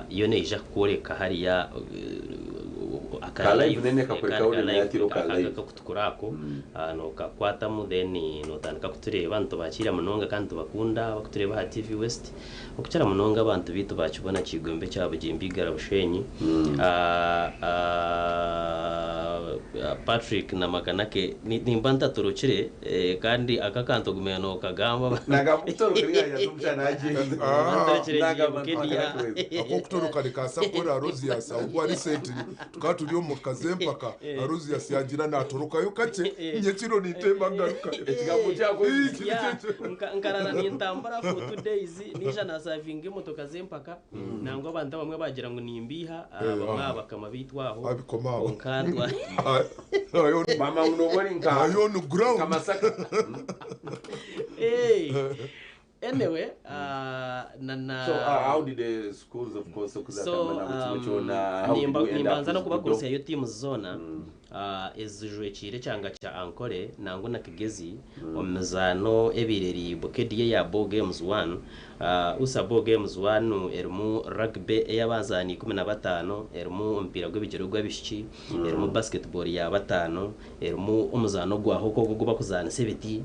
Yo neija kukworeka hariya aka Ka live live nene kakworeka ka ahu live ori ka live. Akakutukura ako nokakwatamu then notandika kutureeba. Nitubakiira munonga kandi nitubakunda abakutureeba aha TV West okukira munonga abantu beitu ba Kibona, Kigombe, Kyabugimbi, Igara, Bushenyi. Patrick na Makanake nimba ntatorokire kandi aka akantu ogume nokagamba. Nagamba okutoroka ninga omushana agyenda. Ntorokire ngiye Bukedia. Ak'okutoroka nikaasa kukora Aloysius ahabw'okuba recently tukaba turi omu kazi empaka Aloysius yaagira naatorokayo kakye nyekiro nintemba ngarukayo. Ekigambo kyako Yeah, nkarara nintambura for 2 days ninja nasavinga emotoka z'empaka nangwa abantu abamwe bagira ngu nimbiiha bamwe aha bakama baitu aho. Abikoma aho. Kwonka twa Mama ngu noba ori nka Ayo on ground. Nka Masaka. Hey, anyway, na na So how did the schools, of course, so okuzatamba na buri kimwe kyona, how did we end up nimbanza with nokubakurusyayo teams zoona ezijwekiire ekyanga kya Ankole nangwa na Kigezi omu mizaano ebiri eri Bukedea ya Ball Games 1. USSA Ball Games 1 erimu rugby ey'abazaani 15, erimu omupiira gw'ebigyere ogw'abaishiki, erimu basketball ya bataano, erimu omuzaano gwa hockey ogu ogu bakuzaanisa ebiti,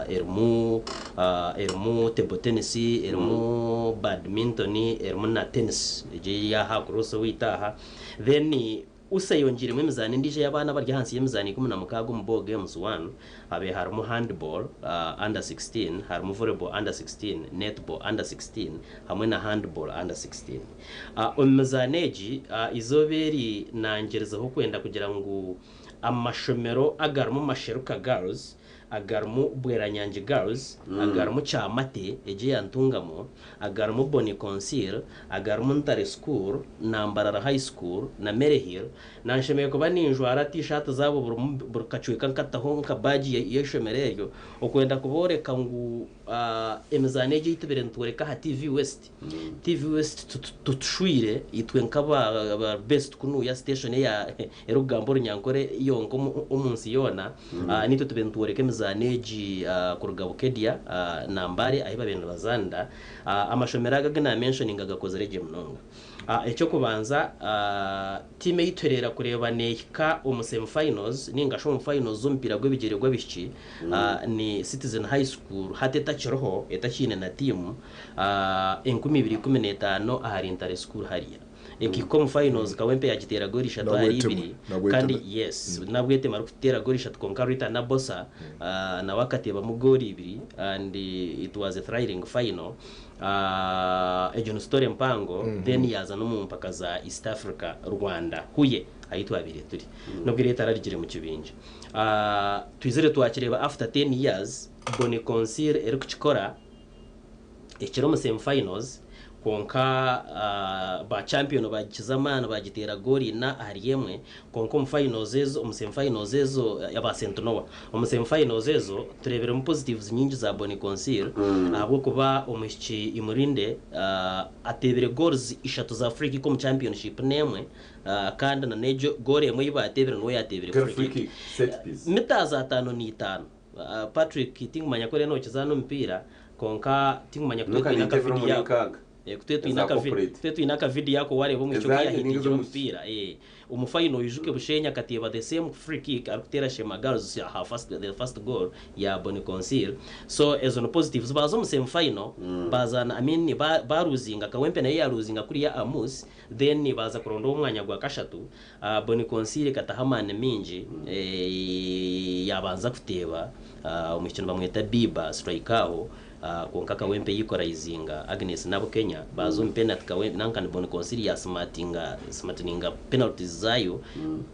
erimu table tennis, erimu badminton, erimu na tennis egi ey'aha cross owaitu aha. Then USSA eyongiiremu emizaano endiijo ey'abaana abari ahansi y'emizaano 16 omu Ball Games 1 habe harimu handball under 16, harimu volleyball under 16, netball under 16 hamwe na handball under 16. Omu mizaano egi eizooba eri nangirizeho kwenda kugira ngu amashomero agarimu Masheruka Girls, agarimu Bweranyangi Girls, agarimu Kyamate egi eya Ntungamo, agarimu Boni Consil, agarimu Ntare School na Mbarara High School na Maryhill, nanshemereire kuba ninjwara t-shirt zaabo buri kacweka nkataho nka badge y'eishomero eryo okwenda kubooreka ngu emizaano egi ei tubaire nitworeka aha TV West, TV West tutushwire itwe nk'aba best kunuya station eya erikugamba Orunyankore yonka omu nsi yoona, naitwe tubaire nitworeka emizaano egi kuruga Bukedea na Mbale ahu babaire nibazaanira. Amashomero aga agu naamentioninga gakozire gye munonga. Eky'okubanza, tiimu ei tuhereera kureeba neehika omu semi-finals nainga shi omu finals z'omupiira gw'ebigyere gw'abaishiki ni Citizen High School hati etakiriho, etakiine na tiimu, 2015 ahari Ntare School hariya. Ekahika omu finals Kawempe yaagiteera goolo ishatu ahari ibiri kandi yes Nabwetema arikuteera goolo ishatu kwonka Rita Nabosa nawe akateebamu goolo ibiri and it was a thrilling final. Egyo ni story mpango then yaaza n'omu mpaka za East Africa Rwanda Huye ahi twabaire turi nobwo eriyo etararugire mu kibingye. Twizire twakireeba after 10 years Boni Consil erikukikora ekiri omu semi finals kwonka ba champion bagikiza amaani bagiteera goolo ina ahari emwe kwonka omu finals ezo omu semi finals ezo aba Saint Noah omu semi finals ezo tureebiremu positives nyingi za Boni Consil ahabw'okuba omwishiki Imurinde ateebire goals ishatu za free kick omu championship n'emwe kandi na n'egyo goal emwe ei baateebire niwe yaateebire free kick mita za 55. Patrick, tinkumanya ku oriyo nokizaana omupiira kwonka tinkumanya ku twine akavidiyo ako. Ku twe twine akavidiyo ako wareeba omwishiki oku yahitingire omupiira. Omu final oijuke Bushenyi akateeba the same free kick arikuteera Shema Girls her first, the first goal ya Boni Consil. So ezo ni positives. Baaza omu semi final bazaana, I mean baruzinga, Kawempe nayo yaruzinga kuriya Amus then baaza kuronda ow'omwanya gwa kashatu. Boni Consil ekataho amaani maingi yabanza kuteeba omwishiki nibamweta Biba striker aho kwonka Kawempe yikorizinga Agnes Nabukenya baaza omu penalty Kawempe nanka ni Boni Consil ya smartinga smartininga penalties zaayo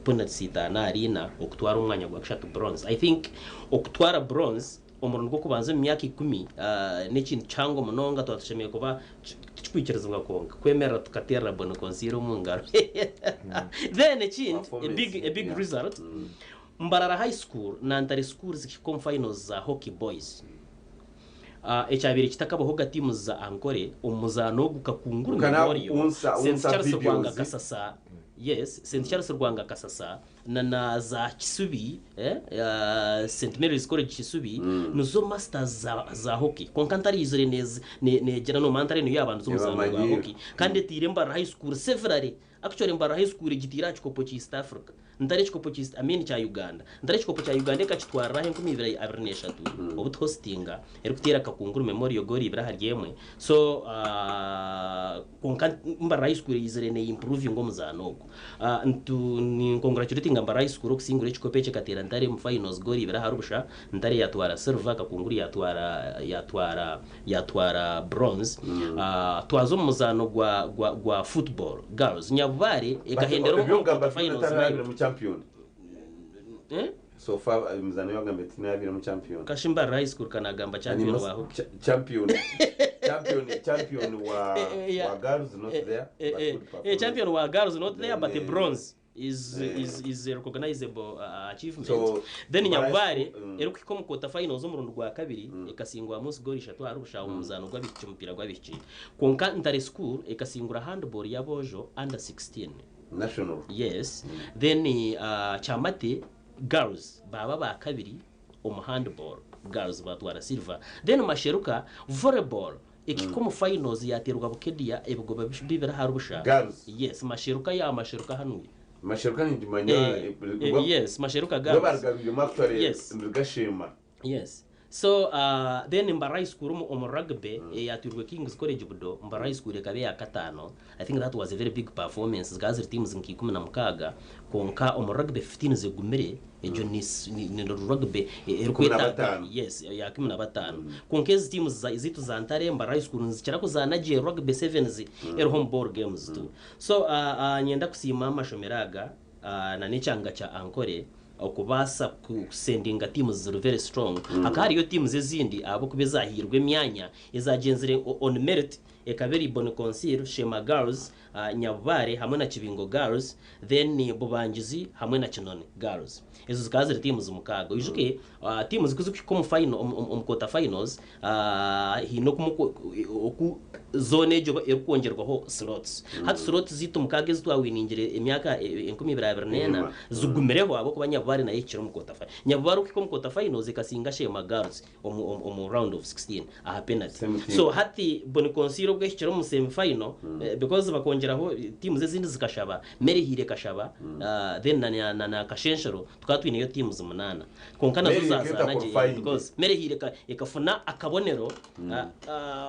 penalties itaano ahari ina okutwara omwanya gwa kashatu bronze. I think okutwara bronze omurundi gw'okubanza omu myaka 10 n'ekintu kihango munonga twaba tushemereire kuba tikikwikirizibwa kwonka kwemerera tukateerera Boni Consil omu ngaro. Then ekindi a big result, Mbarara High School na Ntare School zikahika omu finals za Hockey Boys. Ekyabaire kitakabahoga tiimu za Ankole omu muzaano ogu Kakunguru Memorial, St Charles Rwanga Kasasa. Yes, St Charles Rwanga Kasasa na na za Kisubi eh, St Mary's College Kisubi nizo masters za, za hockey kwonka Ntare eizire nez- ne- negira nomanya Ntare niyo yabandize omuzaano gwa Ebamanyiire. hockey kandi etiire Mbarara High School severally actually Mbarara High School egitiire aha kikopo kya East Africa Ntare ekikopo kya East, I mean kya Uganda Ntare ekikopo kya Uganda ekakitwariraho 2023 obu tuhostinga erikuteera Kakunguru Memorial goal ibiri ahari emwe so kwonka Mbarara High School eizire ne improvinga omuzaano ogu. Ntu nincongratulatinga Mbarara High School okusingura ekikopo eki ekateera Ntare omu finals goal ibiri ahari busha, Ntare yatwara silver, Kakunguru yatwara yatwara yatwara bronze. Twaza omu muzaano gwa gwa gwa football girls, Nyabubare But ekahendera omu ebyokugamba quarter byona finals Ntare nayo. arabiremu champion. Eh? So far emizano eyogamba eti nabiremu champion. Kashi Mbarara High School kanagamba champion wa hockey. Champion champion champion wa Yeah. wa girls not there but good performance. Champion wa girls not there but Then, the bronze is is a recognizable achievement. So, Then Mbarara Nyabubare School, erikuhika omu quarter finals omurundi gwa kabiri ekasingwa Amosi goal ishatu ahari busha omu muzaano gw'abaishiki omupiira gw'abaishiki. Kwonka Ntare School ekasingura handball y'aboojo under 16. National. Yes. Then Kyamate Girls baaba ba kabiri omu handball girls batwara silver. Then Masheruka volleyball ekihika omu finals yateerwa Bukedia ebigoba bibiri ahari busha. Girls. Yes, Masheruka ya Masheruka hanuya. Masheruka ningimanya Yes, Masheruka girls. barugarwiremu actually Yes. nirugashema. Yes. So then Mbarara High School omu rugby eyatwirwe King's College Budo, Mbarara High School ekaba eya kataano. I think that was a very big performance. Zikaba ziri teams nka 16 kwonka omu rugby 15 zigumire egyo ni, ni, ni rugby erikwetaaga 15. Yes, ya 15. Kwonka ezi teams zaitu za Ntare, Mbarara High School nizikira kuzaana gye rugby sevens eriho omu ball games tu. So nyenda kusiima amashomero aga na n'ekyanga kya Ankole okubaasa kusendinga teams ziri very strong. Hakaba hariyo teams ezindi ahabw'okuba ezahairwe emyanya ezagyenzire on merit ekaba eri Boni Consil, Shema Girls, Nyabubare hamwe na Kibingo Girls, then Bubangizi hamwe na Kinoni Girls. Ezo zikaba ziri teams mukaaga. Oijuke teams kuzikuhika omu final omu quarter finals haine oku zone egyo erikwongyerwaho slots. Hati slots zaitu mukaaga ezi twawiningire emyaka 2024 zigumireho ahabw'okuba Nyabubare nayo ehikire omu quarter final. Nyabubare okuhika omu quarter finals ekasinga Shema Girls omu round of 16 aha penalty. Same team. So hati Boni Consil obwo ehikire omu semi final because bakongyeraho teams ezindi zikashaba, Mary Hill ekashaba, then na Kashenshero tukaba twineyo teams munaana. Kwonka nazo Mary Hill zazaana gye qualifying. Because Mary Hill ekafuna akabonero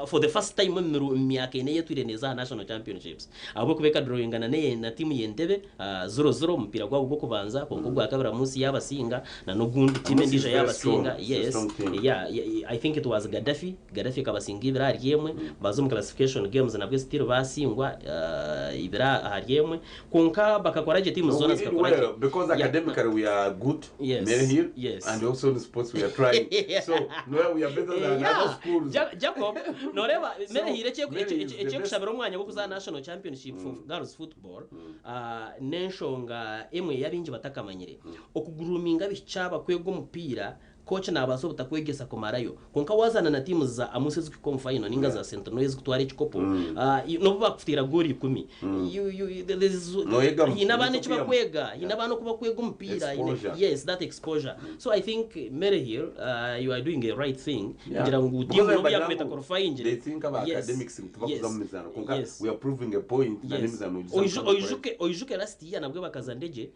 for the first time omu myaka ena eyetwire neeza aha national championships. Ahabw'okuba ekadrawingana na tiimu y'Entebbe 0-0 omupiira gwabo gw'okubanza kwonka ogwa kabiri Amusi yabasinga na n'ogundi tiimu Amusi is endiijo very yabasinga. strong. It's a Yes. strong team. Yeah, I think it was Gaddafi. Gaddafi ekabasinga ibiri ahari emwe baza omu classification games nabwo still basingwa ibiri ahari emwe kwonka bakakora gye teams No, zoona we did zikakora well gye. because academically we are good, Mary Hill, and also in sports we are trying. So no, we are better than other schools. Jacob, noreeba Mary Hill Mary is the best. ekyekushabira omwanya gw'okuza national championship for girls football n'enshonga emwe ey'abaingi batakamanyire okuguruminga abaishiki aba kwega omupiira. Coach nabaasa obutakwegesa kumarayo kwonka wazaana na teams za Amusi ezikuhika omu final ninga za Sentinel ezikutwara ekikopo, n'obu bakufutira goal 10, Noyegamu. hiine abaana eki Noyegamu. bakwega, hiine abaana oku bakwega omupiira Exposure. Yes, that exposure. So I think Mary Hill, you are doing the right thing kugira ngu Because team n'obu bagira yakweta ngu qualifying. they think about academics tubakuza mu mizaano kwonka we are proving a point na n'emizaano Oijuke last year nabwo bakaza Ndeje,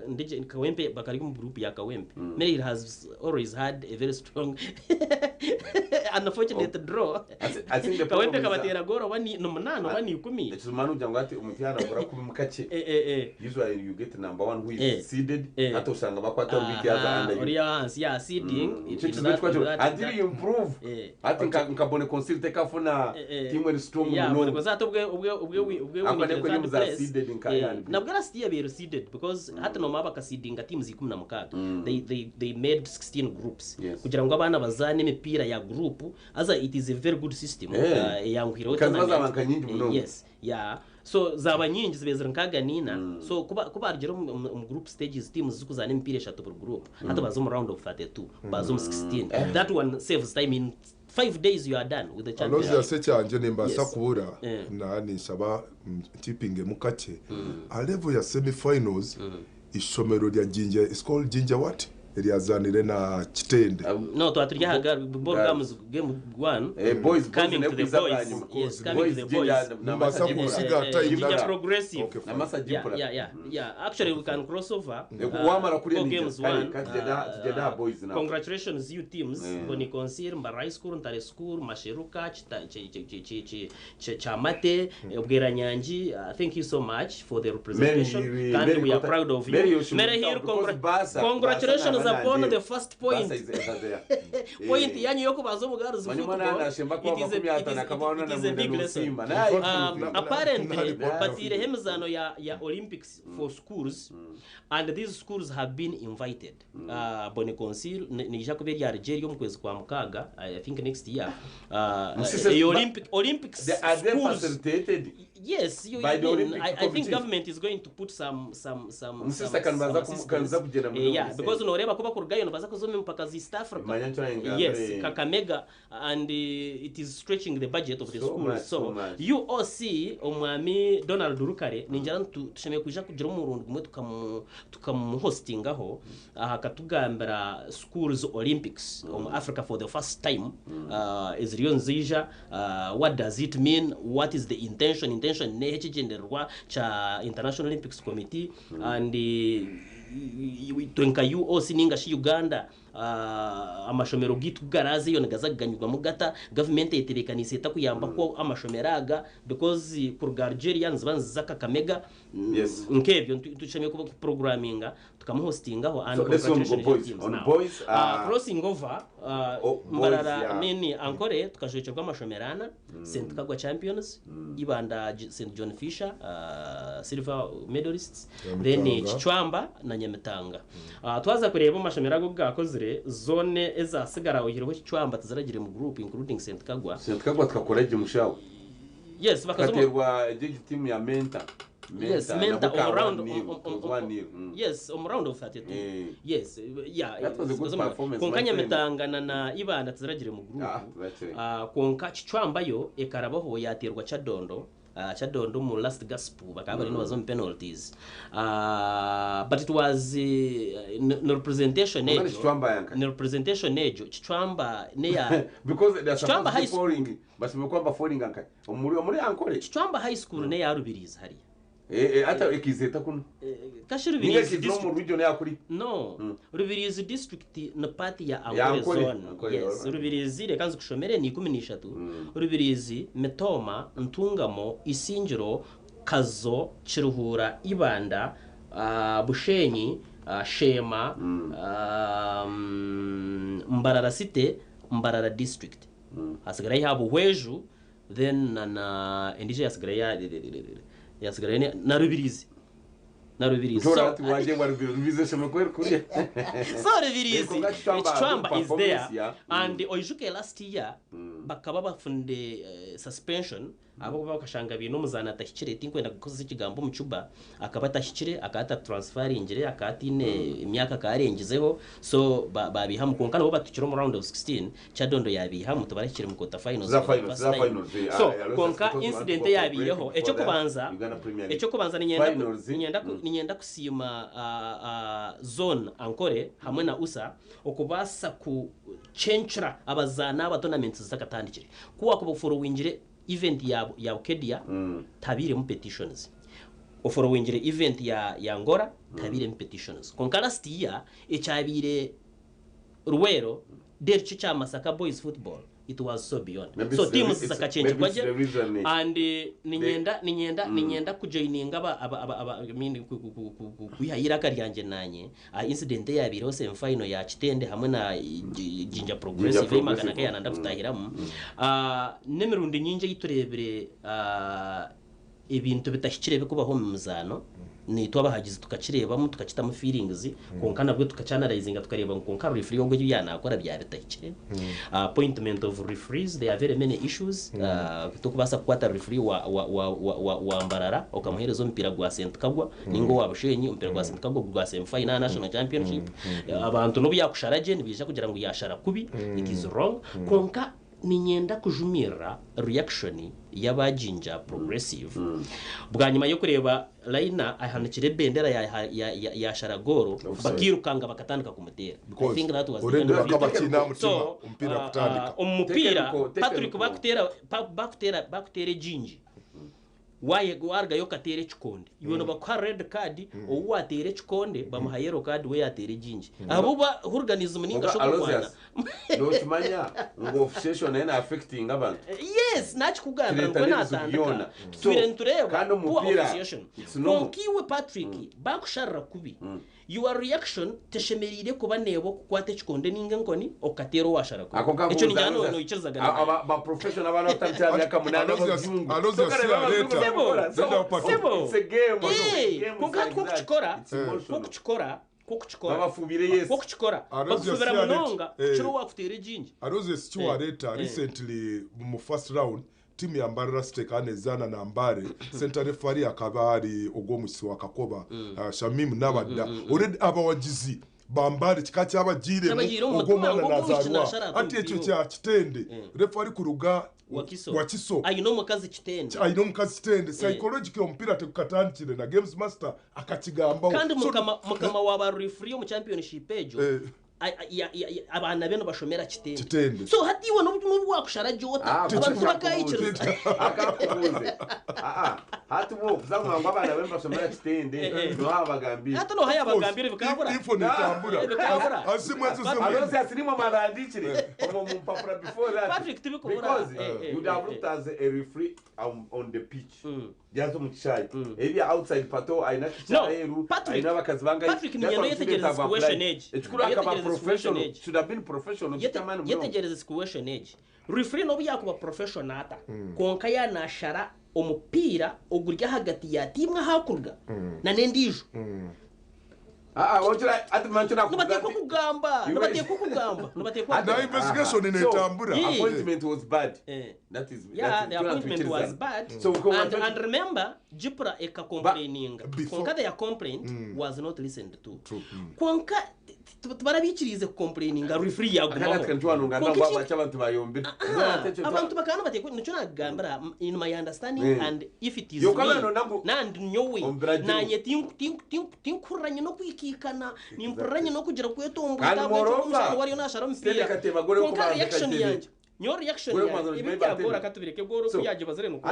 Ndeje Kawempe bakari mu group ya Kawempe. Mary Hill has always had a very strong unfortunate draw. I think the Kawempe problem is kabatera goal oba ni 8 oba ni 10. Ekizimana kugira ngu ati omutihani agura kubi mukakye. Usually you get number one who is seeded, hata osanga bakwata wiki aza under you. Ori ahansi ya seeding. Icyo kizibu kwakyo until you improve. Ati nka Bone Consil tekafuna team eri strong muno. Because ate obwe Ako winning neko third nimu za place. seeded nka yani. Nabwo last year bero seeded because hati noma bakaseedinga teams 16. They made 16 groups kugira ngu abaana bazaane emipiira ya group as it is a very good system. Eyanguhireho Because tournament. bazaba nka nyingi muno. Yes, yeah, so zaba nyingi zibe ziri nkaga nina. So kuba arugire omu group stages teams zikuzaana emipiira eshatu buri group, hati baza omu round of 32, baza omu 16. That one saves time in 5 days you are done with the championship. Aloysius, ekyangye nimbaasa Yes. kubura na ninshaba ntipingemu kakye. A level ya semi-finals, ishomero rya Jinja is called Jinja what? Eryazanire na Kitende. No, twaturi aha ball games, game one. Boys, coming to the nekuiza boys. bwanyuma. Yes, coming to the Boys, boys. Jinja, Nimbaasa Namasa kusiga Jimpura. time Jinja that- Progressive. Okay, fine. Namasa Jimpura. Yeah. Actually, we can cross over. Wamara kuriya Four ninja. games Kale, one. kati tugenda aha boys now. Congratulations, you teams. Boni Concil, Mbarara High School, Ntare School, Masheruka, Chamate, Bweranyangi. Thank you so much for the representation. Mary, And Mary we are Kota- proud of you. Mary, you should Mary be Hill, proud because congratulations Basa upon na the first point. Basa is there. Point yanyu yokubanza omugaruzi Manyuma football. nashemba kuba It is a- 50 akabona it is a big na lesson. Simba. Naye Apparently batiireho Na- emizaano ya Olympics for schools, and these schools have been invited. Boni Concil niija kuba erya Algeria omu kwezi kwa mukaaga, I think next year. Musise- Olympics Are they schools. facilitated? Yes, you, By I the mean, Olympic I think Committee. government is going to put some Musisa some assistance. kanza kugenda muri Yeah, Olympics. because noreba kuba kurugayo nibaza kuzoma empaka za East Africa. Manya ncho Yes, Kakamega, and it is stretching the budget of the So school. much, So, so much. UOC, omwami Donald Rukare, ningira tushemereire kuija kugira omurundi gumwe tukamuhostingaho akatugambira schools Olympics omu Africa for the first time eziriyo nziija. What does it mean? What is the intention? Nehe ekigyendererwa kya International Olympics Committee? And twe nka UOC ninga shi Uganda, amashomero gitu garazeyo nigaza kuganyurwamu gata? Gavumenti etebeekanise etakuyamba ko amashomero aga? Because kuruga Algeria niziba niziza Kakamega. Nk'ebyo tushemereire kuba kuprogramminga tukamuhostingaho and So let's go on congratulations boys. teams On now. boys, Crossing over, Oh, boys, Mbarara, nini, Ankore tukajwekyerwa amashomero ana: St Kagwa Champions, Ibanda, St John Fisher, silver medalists, then Nyamitanga. Kichwamba na Nyamitanga. Twaza kureba amashomero ago gakozire zone ezasigara, oyihireho Kichwamba, tiziragire mu group, including St Kagwa. St Kagwa tukakora gimushawo. Yes, bakazoma. Tukaterwa ejo timu ya Mentor. Yes, Mentor Nabuka on round 1-0. It was 1-0. Yes, on round of 32. Yes, yeah. That was a good performance, Konka my friend. Nyamitanga na Ibanda tiziragire mu group. Ah, tiziragire. Konka Kichwambayo ekarabaho yaterwa Chadondo, Chadondo mu last gasp, bakaba bari nibaza mu penalties, but it was no representation Konka ni ejo. Kichwamba yanka. Ni representation ejo Kichwamba neya Because they are Kichwamba supposed to High be School. falling, basi kwamba falling anka omuri Ankole. Kichwamba High School neya Rubirizi hariya. Ata ekizeta kuno. Kashi Ninga Rubirizi kizino mu district. region yakuri. No, Rubirizi district ni part ya Ya Ankole Ankole, zone. Ankole, Yes. alright. Rubirizi, reka nzikushomere, ni 13: Rubirizi, Mitoma, Ntungamo, Isingiro, Kazo, Kiruhura, Ibanda, Bushenyi, Shema, Mbarara City, Mbarara district. Hasigarayo ha Buhweju, then na endijo yasigarayo yasigarayo na Rubirizi, na Rubirizi. Ntora So ati waje wa Rubirizi shema kweri kuriya. So Rubirizi, Konka Kichwamba, Kichwamba good is there. performance, yeah. And oijuke last year bakaba bafunde suspension abo bakashanga biine omuzaani atahikire. Tinkwenda kukozesa ekigambo omucuba, akaba atahikire, akaba atatransferingire, akaba ataine emyaka, akaba arengizeho, so babihamu. Konka nabo batukire omu round of 16, Kyadondo yabihamu, tubarahikire mu quarter finals Za for the finals, first za time. finals, So Aloysius, konka because we want incident to go for yabiireho, break before ekyokubanza that, Uganda Premier League. Ekyokubanza ninyenda Finals, ninyenda kusiima zone Ankore hamwe na USA okubaasa kucencura abazaana aba tournaments zitakatandikire. Kuba kuba event ya Bukedia, tabiremu petitions. Ofollowingire event ya Ngora, tabiremu petitions. Konka last year ekyabiire Ruwero derikyo kya Masaka Boys Football, it was so beyond. Maybe So it's the teams maybe it's zikachenjwa. the reason, And ninyenda kujoininga aba I mean, kwiha iraka ryanje nanye incident yabireho semifinal ya Kitende hamwe na Jinja Progressive. Progressive. Magana kayana ndakutahiramu n'emirundi nyingi eyiturebire ebintu bitahikire bikubaho mu muzaano, nitwe abahagizi tukakirebamu, tukakitamu feelings, konka nabwo tukacyanalizinga, tukareba ngu konka referee ogwo ebyo yanakora byaba bitahikire. Appointment of referees, there are very many issues. Tokubaasa kukwata referee wa Mbarara okamuheereza omupiira gwa St Kagwa ninga owa Bushenyi, omupiira gwa St Kagwa gwa semifinal national championship. Abantu n'obu yakushara gye nibaija kugira ngu yashara kubi. It is wrong. Konka Niinyenda kujumirira reaction y'aba Jinja Progressive bwanyima y'okureeba Laina ahanikire ebendera yaashara goolo bakiirukanga bakatandika kumuteera. I think that was the end of it. So, omu mupiira Patrick bakuteera bakuteera egingi Warugayo okateera ekikonde, iwe nibakuha red card, ou waateera ekikonde bamuha yellow card we yaateera egingi. Ahabw'okuba hooliganism ninga shi Kwonka okurwana. Aloysius, nookimanya ngu officiation nayo na affectinga abantu? Yes, naakikugambira Kireeta nikwo n'ebizibu naatandika. byona. So, Tutwire nitureeba kandi poor omupiira, officiation. it's normal. Kwonka iwe Patrick, baakusharira kubi, Your reaction teshemereire kuba neeba okukwata ekikonde ninga enkoni okateera owashara kubi. Ako Ekyo ningira nkabuuza Aloysius, noikirizagana aba nanye. ba professional abaana batandikira aha myaka munaana Aloysius, abazungu. Aloysius Tokareba abazungu yareeta. Sebo, bakukora. So, Linda Patrick. sebo. it's a game. Eh, Games kwonka like hati that. kwokukikora, It's emotional. kwokukikora, kwokukikora, Babafubire yes. kwokukikora, Aloysius bakufubira yareeta. munonga Eh. kukira owakuteera egingi. Aloysius Eh, kiwareeta eh. recently mu first round Tiimu ya Mbarara City ekaba nezaana na Mbale, center referee akaba ari ogw'omushitsi wa Kakoba, Shamim Nabadda. Already abawagizi ba Mbale kikaba kyabagiiremu Kyabagiire omu ogu mutima omwana ngu ogu omwishiki nazaarwa. nashara ata Hati ekyo omupiira kya Kitende, referee kuruga Wakiso. Wakiso Aine omukazi Kitende. aine omukazi Kitende, psychologically omupiira tegukatandikire na games master akakigambaho. Kandi So, mukama mukama wa ba referee omu championship egyo Eh. Abaana be nibashomera Kitende. Kitende. So hati iwe n'obu waakushara gye ota, Ah, abantu kuki tibakaikiriza. Akakubuuze. Ah, ah, hati bo kuza kugira ngu abaana be nibashomera Kitende, noha abagambiire. Hati noha yabagambiire bikabura. Info netambura. Bikabura. Azimwe ezo zimwe. Aloysius nimwe mwabahandiikire omu mu mpapura before that. Patrick, tibikubura. Because Eh, eh, you would have eh, looked as a referee on the pitch. Byaza omu kishaayi. Ebya outside pato aine No, akishaayi aheeru, Patrick, aine abakazi bangahi. Patrick, That's niinyenda why shouldn't oyetegereze have situation applied. egi. Ekikuru akaba Oyetegereze situation professional. egi. Should have been professional, ky'amaani munonga. Yetegyereze situation egi. Referee n'obu yaakuba professional ata, kwonka yaaba naashara omupiira oguri ahagati ya tiimu ahu arikuruga n'endiijo. Ah, ah, okira ati mancho nakubuza Nibateekwa nti kugamba, Iwe- nibateekwa kugamba, nibateekwa Ati- Na kugamba. investigation Aha. netambura. So, Yeah. appointment was bad. Eh. That is Yeah, that is the appointment was bad. So we and, and remember, Jipra eka complaininga. Before- Kwonka their complaint was not listened to. True. Kwonka tibarabikiriize kucomplaininga referee yagumaho. Akana kanjwano nganda Kwonka ngwa ekindi- bacha abantu bayombire. Ah, abantu bakaba nibateekwa nikyo nakugambira in my understanding Eh. and if it is Yoka me nano nangu- nandi nyowe Ombiragiro. nanye tinkuhurira nyine okwikaikana nimpurira nyine okugira kwetomboita Kandi ahabw'ekyo moreover, omushana wariyo nashara Stanley omupiira Kateba gore kwonka kubanza reaction Katebe. yangye nyowe reaction Gore yangye kubanza ebi Katebe. byagora katubireke gore So, oku yagibazire nukwo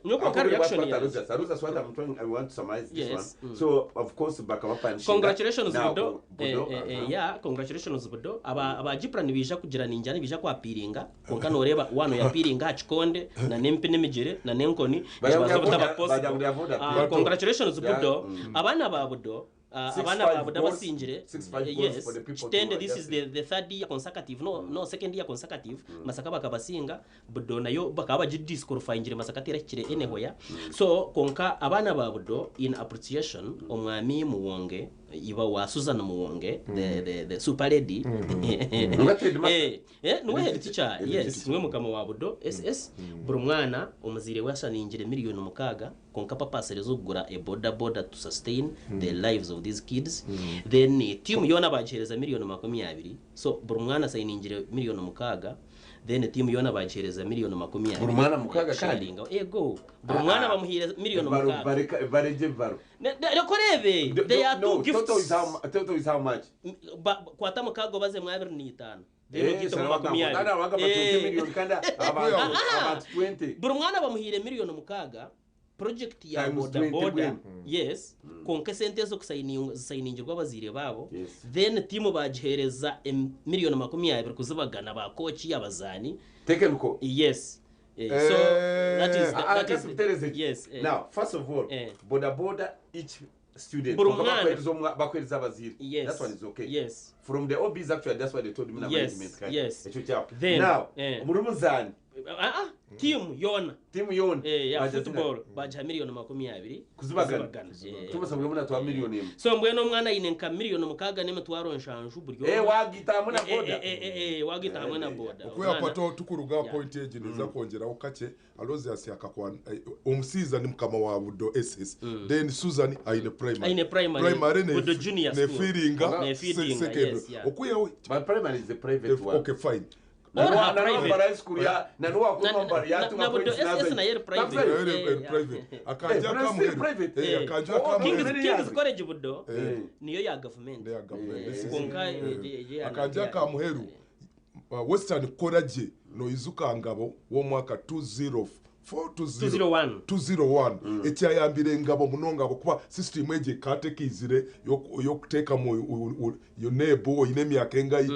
Nyowe kwonka reaction yange. Aloysius, what I'm trying, I want to summarize this Yes. one. So, of course, bakaba punishinga. Congratulations Now, Budo. Budo, Eh, eh, uh-huh. yeah, congratulations Budo. Aba aba Jipra nibaija kugira ningira nibaija kwapiringa kwonka noreeba waano yapiringa aha kikonde na n'empi n'emigyere na n'enkoni Bajja nikibaasa kuya obutaba voda- possible. bajja kuya voda Ah, appeal. congratulations Yeah, Budo. Abaana ba Budo ah, Six, abaana ba five Budo goals. abasingire. 6-5 Eh, goals yes. for the people to Kitende this is adjust the the third year consecutive no no second year consecutive Masaka bakabasinga Budo nayo bakaba bagidisqualifyingire Masaka terahikire anywhere. So kwonka abaana ba Budo in appreciation omwami Muwonge iba wa Susan Muwonge the, the, the super lady Nga headmaster. Eh, eh, niwe head teacher Head yes teacher. niwe mukama wa Budo SS buri mwana omuzaire we ashaningire miliyoni mukaaga kwonka papasire z'okugura a boda boda to sustain the lives of these kids then eh, team yoona bagihereza miliyoni 20 so buri mwana asayiningire miliyoni mukaaga Then team yoona bagiheereza miliyoni 20. Buri mwana mukaaga kandi? Kusharinga. Ego. Buri mwana bamuhaire miliyoni Ebibaro mukaaga. bareka baregye ebibaro. Ne- ne- Reka oreebe. They are two No, total is gifts. how, total is how much? Ba- Kwata mukaaga obaze mu abiri n'eitaano. Then Eh, ogiitemu shana bagamba, 20. kandi abagamba 20 Eh. million kandi abantu abantu 20. Buri mwana bamuhaire miliyoni mukaaga project ya Times boda 20 boda bwenu. yes kwonka esente ezo kusayininga zisayiningirwa abazaire baabo Yes. then tiimu bagiheereza miliyoni 20 kuzibagana ba kooki abazaani Technical. yes Eh, so that is the, Ah, that is kasi butereze. yes eh. Now, first of all, Eh. boda boda each student. Buri Kwonka mwana. bakuhereza omwa- bakuhereza abazaire. Yes. That one is okay. Yes. From the OBs actually that's what they told me na Yes, management kandi. yes. Ekyo kyabo. Then, Now, eh. omuri muzaani Ah, ah, tiimu yoona tiimu yoona Eh, ya bagira football bagiha miliyoni 20 Kuzibagana. kuzibagana. Eh. Tubasa buri omwe natwara miliyoni emwe. So mbwenu omwana aine nka miliyoni mukaaga n'emitwaro nshanju buri Eh, omwe. wagiita hamwe na Eh, boda. eh, eh, eh, wagiita hamwe na boda. Okwiha Omwana- pato tukuruga aha Yeah. point egi ninza kwongyeraho kakye Aloysius akakwana omusiiza ni mukama wa Budo SS then Susan aine primary Aine primary, primary Budo Junior School. nefeedinga Nefeedinga, secondary yes, yeah. okwihaho But primary is a private one. okay fine. Or her private. Mbara high school ya na nuwa Na- mbara yatunga na Budo points SS nazo. nayo eri private. Nakuzayo. Eh, Private akanja Eh, but still private. Eh, akanja Oh, akamuheru King's, Yeah. King's College Budo Eh. niyo ya government. Neya government. This is- Konka akanja akamuheru Western kukora gye noizuka ngabo w'omwaka 204 201. 201 ekyayambire engabo munonga kuba system egi ekatekiizire y'okuteekamu yonebu oine emyaka engayi.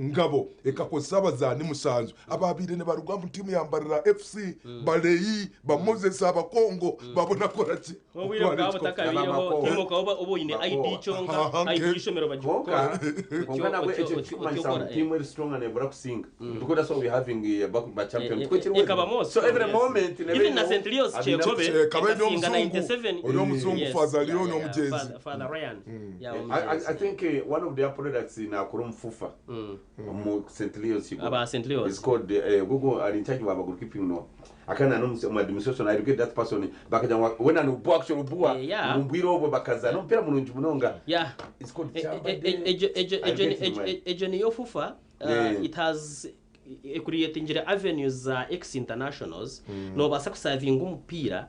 Ngabo ekakozesa abazaani 7 ababiire nibaruga mu tiimu ya Mbarara FC, Baleyi ba Moses abakongo babona koraki. Obwire bwabo butakabireho. Makowa. Timu ukaba uba oyine ID Makowa. kyonka ID ishomero Konka bagikora. konka nabwo ekyo kikumanyisa ngu team eri strong and ebura kusinga, because that's why we having ba champion. Ekabamu So every yes. moment Even na St. Leo's Kyekobe Kabe ni ekasinga omuzungu. 97. Oli omuzungu, Yes. Father Yeah, Leon yeah, yeah. omugenzi. Father Ryan. Yeah, I omugenzi. I think one of their products nakora omufufa mu St. Leo's Kigo. Aba St. Leo's. It's called Google ari in charge wa goalkeeping no akana no mu administration. I regret that person bakaja wena no bo actually bua Yeah. mumbwiro obwo bakaza no mpira mulungi munonga. Yeah. It's called E- e- Ejo niyo fufa it has ecreatingire avenues za ex internationals nobaasa kusavinga omupiira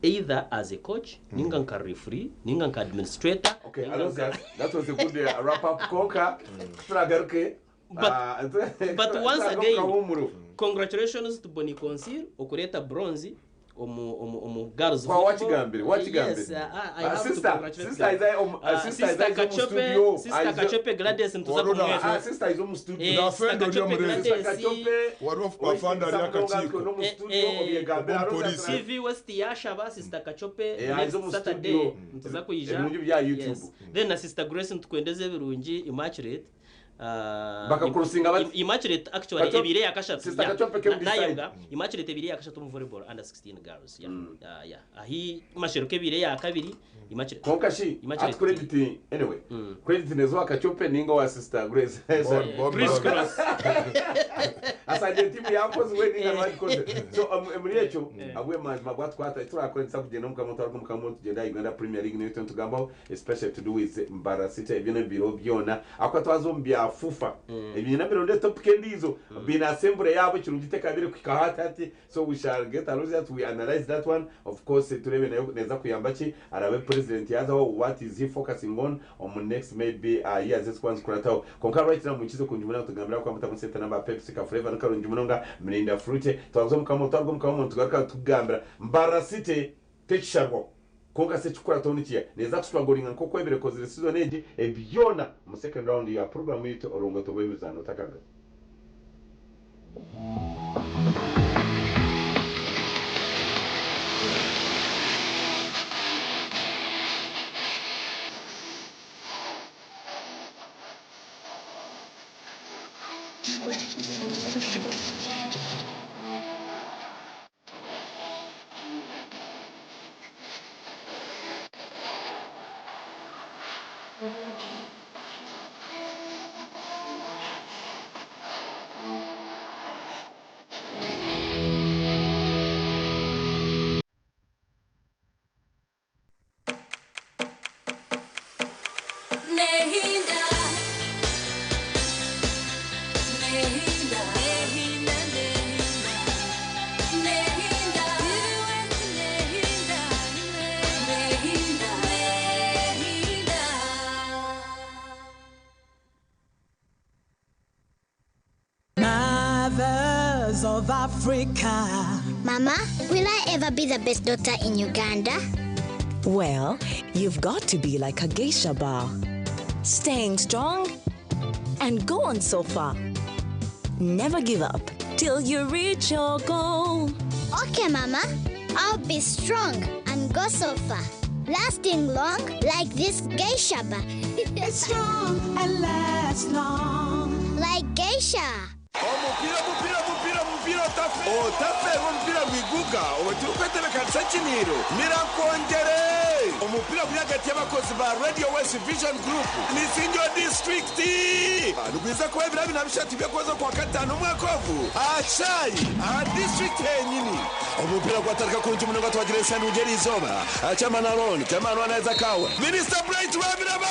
either as a coach ninga nka referee ninga nka administrator. Okay, ninga Aloysius, that was a good wrap up. Konka, turagaruke. But once again, Kahumuru. Congratulations to Boni Consil okureta bronze omu girls Kwa volleyball. wakigambire, wakigambire. Yes, I Ah, have to sister, congratulate sister them. is sister Sister is omu Kachope, studio. Sister Kachope Gladys ntuza Warona. kumweta. Ah, sister is omu studio. Eh, Na Sister friend oli Kachope omurezi. Sister Gladys, Kachope. Waliwo afande ali akakiiko. No mu studio obyegambira. Omupoliisi. CV West yashaba Sister Kachope Eh, next aize omu Saturday studio. ntuza kuija. Ebirungi bya YouTube. Yes. Then na Sister Grace ntukwendeze ebirungi Immaculate. Bakakurusinga bati? Immaculate actually ebire yakashatu. Sister Yeah. Kachope came this side. Nayebwa Immaculate ebire yakashatu mu volleyball under 16 girls. Yeah. Yeah. Ahi masheruka ebire yakabiri Immaculate. Konka shi, Immaculate. at credit anyway. Credit nezo Kachope ninga wa Sister Grace. Criss cross. Asanje timu yakoze we ninga wagikoze. So muri ekyo abwe mazima bwatwata turakoresa kugenda mukama twarwo mukama tugenda Uganda Premier League niyo tugambaho, especially to do with Mbara City ebyo biro byona akwa twazo mbya fufa ebyo nabiro nde topic endizo bina assembly yabo kirungi tekabire kukahata ati. So we shall get a we analyze that one, of course. Turebe nayo neza kuyamba ki arabe president yazaho, what is he focusing on next maybe years ezikwanza kurataho. Konka right now mukize kunjumuna tugambira kwa mutamu sente namba Pepsi ka flavor n'akarungi munonga Mirinda fruit twazo mukama twarwo mukama tugaruka tugambira Mbara City tekisharwa. Konka se kikora tonikiya neza kustrugglinga nk'oku ebirekozire season egi ebyona mu second round ya program yitu orongoto bw'emizano takaga. Nehinda, Nehinda, Nehinda, Nehinda, Nehinda, Nehinda, Nehinda. Mothers of Africa. Mama, will I ever be the best doctor in Uganda? Well, you've got to be like a geisha bar. Staying strong and go on so far. Never give up till you reach your goal. Okay, Mama. I'll be strong and go so far. Lasting long like this geisha bar. It's strong and lasts long. Like geisha. Omupira, mupira, mupira, mupira otafe otaferwa omupira gwiguga obu turi kwetebekanisa kiniro mirakongere omupira guri hagati y'abakozi ba Radio West Vision Group n'Isingo District nigwiza kuba ebiro 23 by'okwezi kwa gatanu omwaka ogu acayi aha district henyini. Omupira gwatandika kurungi munonga twagira esani ugera izooba chairman Aron, chairman waneza kawe Minister Bright Rwabiraba.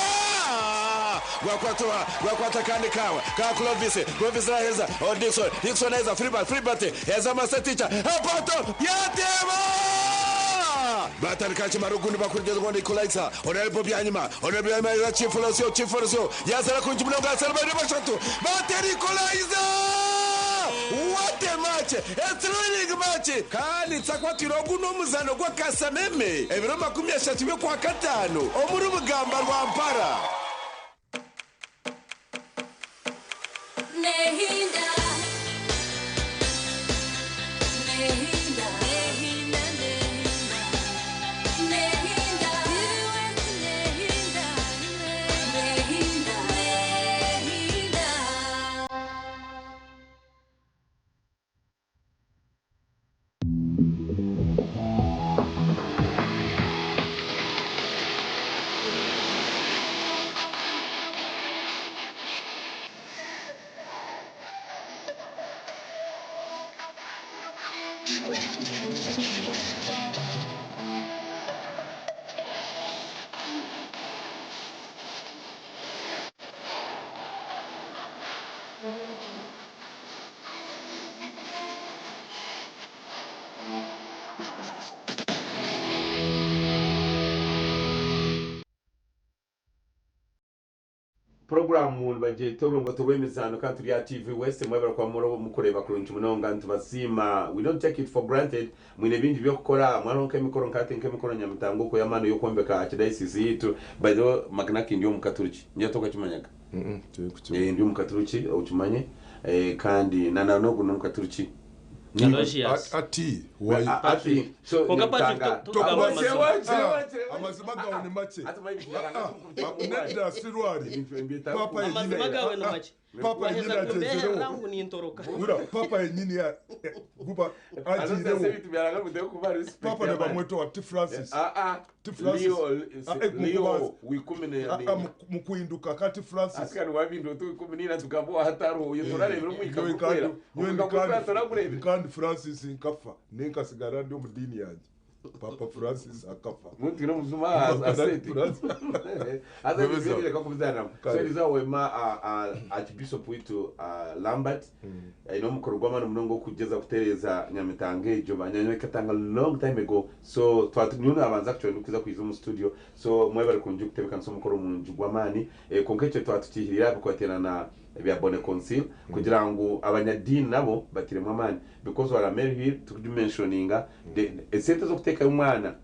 Gwakwata oha? Gwakwata akandi kaawe ka Clovis. Clovis naaheereza oh Dickson. Dickson aheereza Filbert. Filbert aheereza Master Teacher. Apato! Yaateeba! Baatandika hakimara ogundi bakurugyeza ogundi Equalizer. Honourable Byanyima. Honourable Byanyima aheereza Chief Losio. Chief Losio yaazara kurungi munonga yaasara babiri bashatu. Baateera Equalizer! What a match! A thrilling match! Kandi nitsakwatwire ogu n'omuzaano gw'akasameme ebiro 30 by'Okwakataano omuri Bugamba Rwampara. Nehinda. Nehinda. Nehinda, nehinda. Nehinda. Nehinda. Nehinda. Nehinda. Puroguraamu nibagyeta Orongoto rw'Emizaano kandi turi aha TV West. Mwebare kuba muri mukureeba kurungi munonga nitubasiima. We don't take it for granted. Mwine bingi by'okukora. Mwariho nk'emikoro nka hati nk'emikoro nyamitanga okwo y'amaani y'okwombeka Archdiocese yaitu. By the way Magnaki ndi omukaturiki. Ngira tokakimanyaga? Eh, ndi omukaturiki okimanye. Eh, kandi na na n'ogu n'omukaturiki. Aloysius. Ati wai Ati so Konka Patrick, nyamitanga. tugamba amazima. Ah, amazima gawe ni makye. Ah, nedda sirwari papa yenyini Amazima gawe ni makye. Papa yenyini Waheza kumbeera atezerewo ngu nintoroka. Wura, papa yenyini guba agiirewo papa nibamweta wa T Francis T Francis Ah, eh, Leo wikumi Ah, ah, mukuhinduka ka T Francis asikari wabindu tu ikumi nina tugamba wahatariho uyo turarebera omwika Nyowe gukwera kandi- nyowe omwika gukwera kandi- kandi Francis nkafa nenkasigara ndi omu diini yangye Papa Francis akafa muntu ino muzuma Papa aseti Francis. aza Bebeza. bibireka kubizana so Kare. eriza wema Archbishop witu Lambert aine omukoro gw'amaani munonga okugeza kutereeza nyamitanga egyo banyanya ikatanga long time ago so twatunyuna abanza actually nikuza kwiza omu studio so mwebare kurungi kutebekanisa omukoro murungi gw'amaani eh, konka ekyo twatukihirira bikwatirana ebya Bone Council kugira ngu abanyadiini nabo batiremu amaani because wara Mary Hill tukudimensioninga esente z'okuteekayo omwana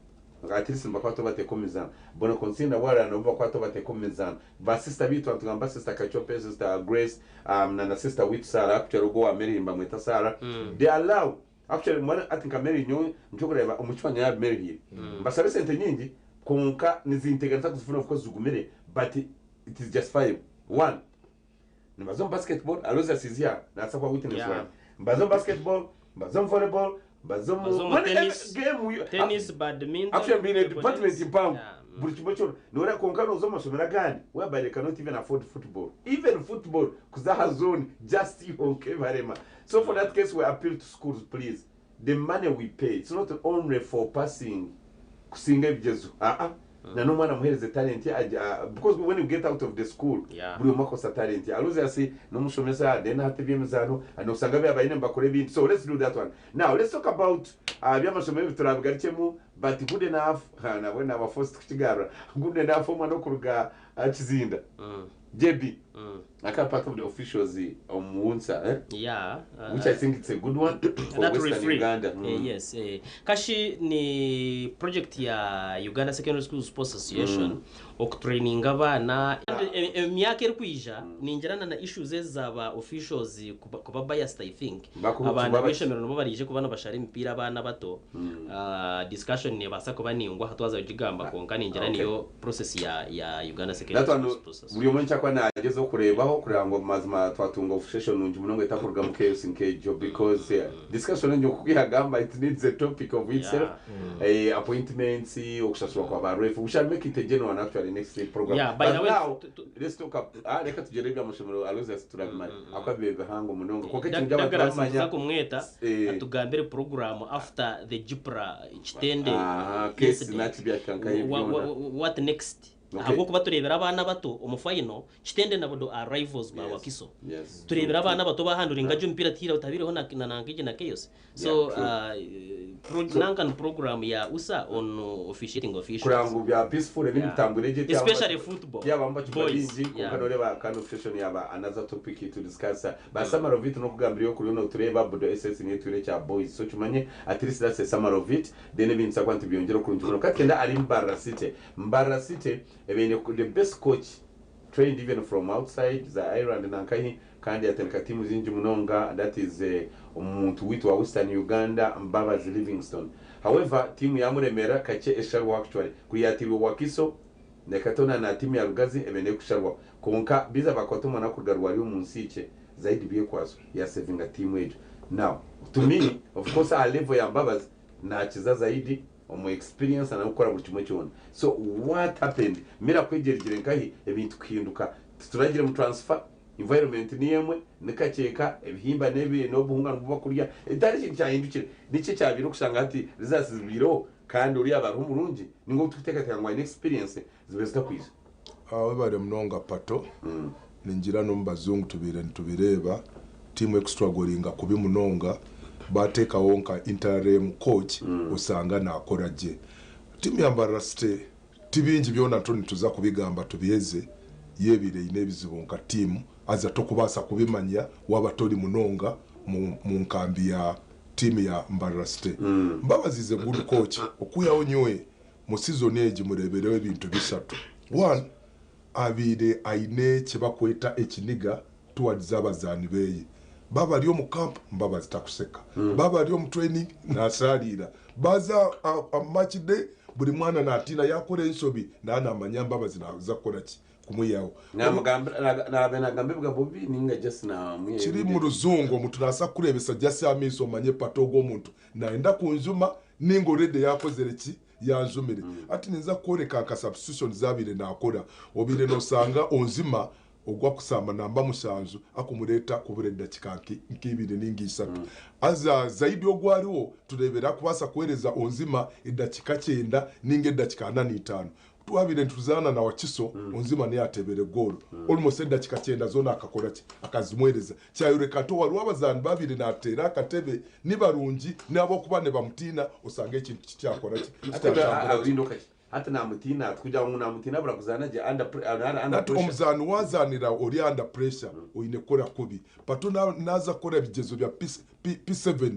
at least nibakwata bateeka omu mizaano Bone Council nabo warara nabo bakwata bateeka omu mizaano ba sister biitu nitugamba sister Kachope sister Grace na sister witu Sarah actually ogwo owa Mary Hill nibamweta Sarah they allow actually mwana ati nka Mary nyowe nikyokureeba omu kifo ya Mary Hill mbasabe esente nyingi konka nizinteganisa kuzifuna of course zigumire but it is justifiable one mbaza omu basketball Aloysius is here naasa kuba witness one mbaza omu basketball mbaza omu volleyball mbaza omu Mbaza omu Mwana, tennis, game you- tennis, badminton, actually mbine table department tennis. mpango Yeah. buri kimwe kyona nora konka noza omu mashomero agandi whereby they cannot even afford football even football kuza aha zone just honke barema so for that case we appeal to schools please the money we pay it's not only for passing kusinga ebigezo ah ah na n'omwana amuhereze talent ye because when you get out of the school buri omwe akosa talent ye Aloysius n'omushomesa then hati eby'emizaano and osanga byabaine nibakora ebindi so let's do that one now let's talk about eby'amasomero ebi turabigarukyemu but good enough ha, nabwe naba forced kukigarura good enough omwana okuruga Kizinda JB aka part of the officials omu Wunsa, eh? Yeah, which I think it's a good one for that Western referee. Uganda. Yes, kashi ni project ya Uganda Secondary School Sports Association okutraininga abaana emyaka erikwija ningirana na issues ezaba officials kuba biased I think abaana b'eishomero nibo barije kuba nibashara emipiira abaana bato. Discussion nebaasa kuba ningwa aha twaza kugigamba konka ningira niyo process ya Uganda Secondary That one School Sports Association. Buri omwe nkyakwa nagezeho kureebaho kureba ngu mazima twatunga official nungi munonga etakuruga mu chaos nk'egyo because discussion egyo kugihagamba it needs a topic of itself. Appointments okushashurwa kwa ba ref we shall make it a general one actually next program. Yeah, by But the way, now let's talk up, reka tugere eby'amashomero Aloysius turabimara akwabibe bihango munonga konka ekintu Douglas by'abantu tuza kumweta atugambire program after the Jipra Kitende case incident. nakibyakankaye byona. What next? Ahabw'okuba tureebire abaana abato omu final, Kitende na Budo are rivals ba Wakiso. Tureebire abaana abato bahanduringa gye omupiira tihaine otabireho na nanka egi na chaos. So nanka ni program ya usa on officiating officials. Kureba ngu bya peaceful ebindi bitambwire gye Especially football. Tihabamu bakigwa Boys. bingi kwonka noreeba kandi officiation yaba another topic to discuss. Ba summary of it nokugambira iwe kuriyo notureeba Budo SS niyo etwire ekya boys so okimanye at least that's a summary of it then ebindi nituza kuba nitubyongyera okurungi muno. Katugende ahari Mbarara City. Mbarara City ebaire the best coach trained even from outside za Ireland nankahi kandi yatendeka tiimu zingi munonga that is omuntu waitu wa Western Uganda Mbabazi Livingstone. However tiimu yamuremera kakye esharwaho actually kuri yateirwe Wakiso Nekatona na tiimu ya Lugazi ebaire nekusharwaho kwonka biza bakwata omwana kuruga rwari omunsiikye Zaidi Byekwaso yasevinga tiimu egyo. Now to me of course aha level ya Mbabazi nakiza Zaidi omu experience na nokukora buri kimwe kyona so what happened miracle egyo erugire nkahi ebintu kuhinduka tituragire mu transfer environment niyo emwe nikakyeka ebihimba nebi nobuhunga nibwo bakurya tihariho ekintu kyahindukire niki ekyabaire okushanga hati results zibaireho kandi oriya aba ariho murungi ninga ou turikuteekateeka ngu aine experience zibaire zitakwija. Webare munonga Pato, ningira n'omu bazungu tubaire nitubireeba, tiimu ekustrugglinga kubi munonga, bateekaho nka interim coach osanga nakora gye. Tiimu ya Mbarara City ti bingi byona nto nituza kubigamba tubiheze, yo ebaire eine ebizibu nka tiimu haza tokubaasa kubimanya waaba tori munonga mu nkambi ya tiimu ya Mbarara City. Mbabazi is a good coach okwihaho nyowe Mu sizoni egi mureebereho ebintu bishatu. One, abaire aine ekibakweta ekiniga towards abazaani beye. Baaba bari omu camp, Mbabazi takuseka. Baaba bari omu training, nashaariira. Baaza aha match day, buri mwana natiina yaakora enshobi naaba naamanya Mbabazi naaza kukora ki kumwihaho. Naabe nagamba ebigambo bibi ninga just namwihayo Kiri mu immediately? ruzungu, omuntu naasa kukureebesa just amaisho omanye pata ogu omuntu Nayenda kunjuma ninga already yakozire ki yanjumire. Hati ninza kukworeka nka substitution zabaire nakora. Obaire nosanga onzima ogu akusamba namba mushanju akumureta kubura edakika nka ibiri ninga ishatu. Haza zaidi ogu ariho turebera akubaasa kuhereza onzima edakika kyenda ninga edakika ana n'itano. Kutwabaire nituzaana na Wakiso, Onzima niyo yateebere goolo. Almost edakika kyenda zoona akakora ki? Akazimuheereza. Kyayoreka nti hariho abazaani baabaire naateera akatebe ni barungi n'ahabw'okuba nibamutiina osanga ekintu kikyakora ki? Kitatambura gye. Hati namutiina ati kugira ngu namutiina abura kuzaana gye under under Hati pressure. omuzaani waazaanira ori under pressure oine kukora kubi. Pato naaza kukora ebigyezo bya P7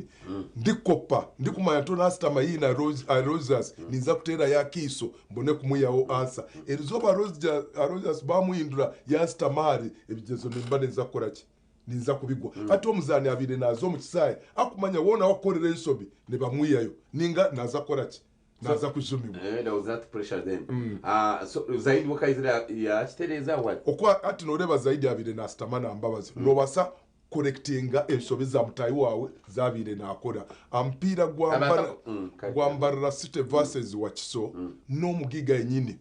ndikukopa ndikumanya nti onasitama haihi na Aloysius ninza kuteerayo akaiso mbone kumwihaho answer. Erizooba Aloysius bamuhindura yansitama ahari ebigyezo nimba ninza kukora ki? Ninza kubigwa. Hati omuzaani abaire naaza omu kisaayi akumanya woona wakukorera enshobi nibamwihayo ninga naaza kukora ki? Naaza kujumibwa. There was that pressure then. So Zaidi wakaizire yakitereeza what? Okwa hati noreeba Zaidi abaire nasitama na Mbabazi nobaasa kukorekitinga enshobi za mutaahi waawe zaabaire naakora. Omupiira gwa Abantu kare. gwa Mbarara City versus Wakiso n'omugaiga yenyini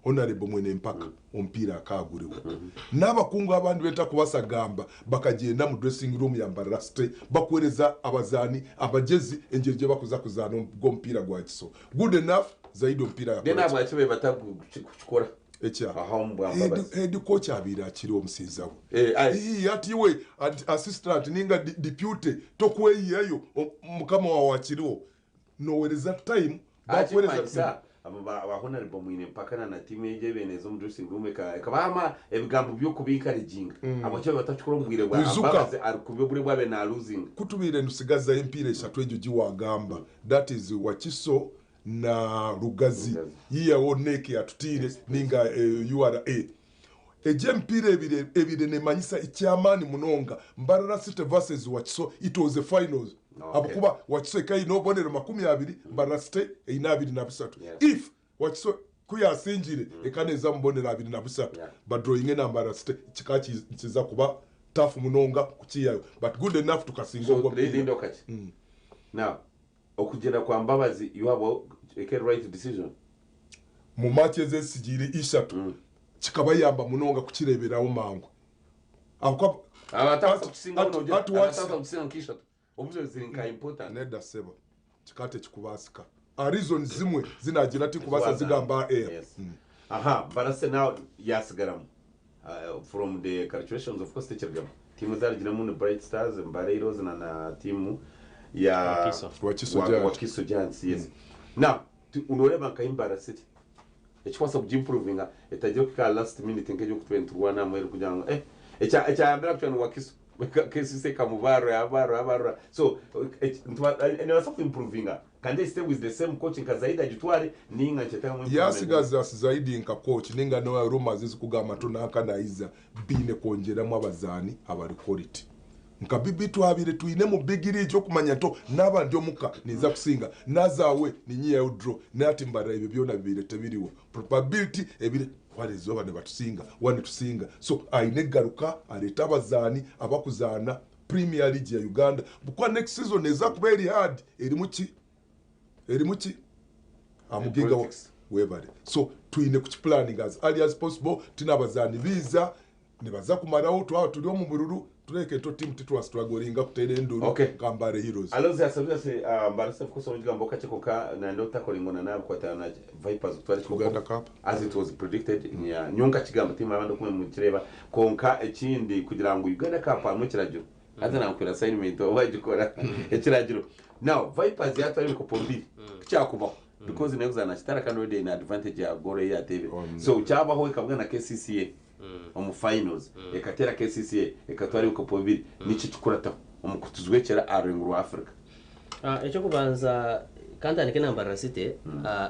Honarebo Mwenempaka omupiira akaaguriwe. N'abakungu abandi b'entakubaasa kugamba bakagyenda omu dressing room ya Mbarara City bakuheereza abazaani amagyezi engyeri gye bakuza kuzaana gw'omupiira gwa Wakiso. Good enough Zaidi omupiira Then yakora ki? ahabwaki batakukikora? Ekya Aha omu bwa Mbabazi. Head coach abaire akiri omusinza we. Eh, aye. Ii, ati iwe assistant ninga deputy tokweyihayo mukama wawe akiriho. Nowereza time bakuhereza. Ekirikumanyisa abo ba ba Honourable mwine empaka na na tiimu egyo ebaire neeza omu dressing room eka ekabaha ama ebigambo by'okuba encouraginga. Ahabwaki babaire batakikora omu bwire bwa Ijuka. Mbabazi arikubi obwire obu abaire na losinga. Ku tubaire nitusigazaho empiira ishatu egyo gi waagamba that is Wakiso na Lugazi yihaho NEC yatutiire ninga URA. Egyo emipiira ebiri ebaire nemanyisa ekyamaani munonga. Mbarara City versus Wakiso it was a finals ahabw'okuba Wakiso ekaba eine obubonero 20, Mbarara City eine 23. If Wakiso ku yasingire ekaba neeza omu bubonero 23 badrawinge na Mbarara City kikaba nikiza kuba tough munonga kukiihayo but good enough tukasinga ogwo omupiira. Now Okugyenda kwa Mbabazi you have a right decision. Mu match ezi ezitsigiire ishatu kikabayamba munonga kukireeberaho mangu ahabw'okuba Abatabaasa kukisingaho Ati- nogira ati what's- abatabaasa kukisinga nka ishatu obuzo ziri nka important. Nedda ssebo kikaba tekikubaasika aha reasons zimwe zi naagira tikubaasa zigamba aha air. Yes. Aha, Mbarara City now yasigaramu. From the calculations of course tekirigamu. Tiimu ezarugiremu ni Bright Stars, Mbare Heroes na na tiimu ya Wakiso. Wakiso Wa- Giants. Wakiso Giants, yes. Now, noreeba nka Mbarara City ekikwasa kugiimprovinga etagira kuhika aha last minute nk'ery'okutwena niturwana aha muheru kugira ngu eh ekya ekyayambire actually ni Wakiso. KCC ekamubarura yabarura yabarura so nebaasa kuimprovinga can they stay with the same coach nka Zaidi agitware ninga nikyetagamu improvement. Yasigaza Zaidi nka coach ninga no rumors ezikugamba ntu nanka nayiza biine kwongyeramu abazaani abari quality nka bibi twabaire twine mu big league okumanya nto naaba ndi omuka ninza kusinga naza awe ninyihayo draw naye ati mbarira ebyo byona bibaire tebiriho probability ebire ware izooba nibatusinga wa nitusinga so aine kugaruka areete abazaani abakuzaana Premier League ya Uganda bukwa next season neeza kuba eri hard erimu ki erimu ki amugiga Politics. webare so twine kukipulaninga as early as possible tine abazaani biiza nibaza kumaraho twaba turi omu bururu tureke nto timu titwastrugglinga kuteera enduru Okay. nka Mbare Heroes. Aloysius Aloysius Mbare City of course omugambo kakye konka nande otakoringona nabi kwatana na Vipers kutwara ekikopo Uganda Cup. as it was predicted nya nyonka kigamba timu abandi kumwe mukireba konka ekindi kugira ngu Uganda Cup hamwe ekiragiro haza nankwira assignment oba wagikora ekiragiro now Vipers yatwara ebikopo bibiri kyakubaho because nayo kuzana kitara kandi already ine advantage ya goal eyatebe so kyabaho ekabwa na KCCA omu finals ekatera KCCA ekatwara ebikopo bibiri niki kikurataho omu kutuzwekyera aha rurengo rwa Africa. Ekyokubanza kantandike na Mbarara City,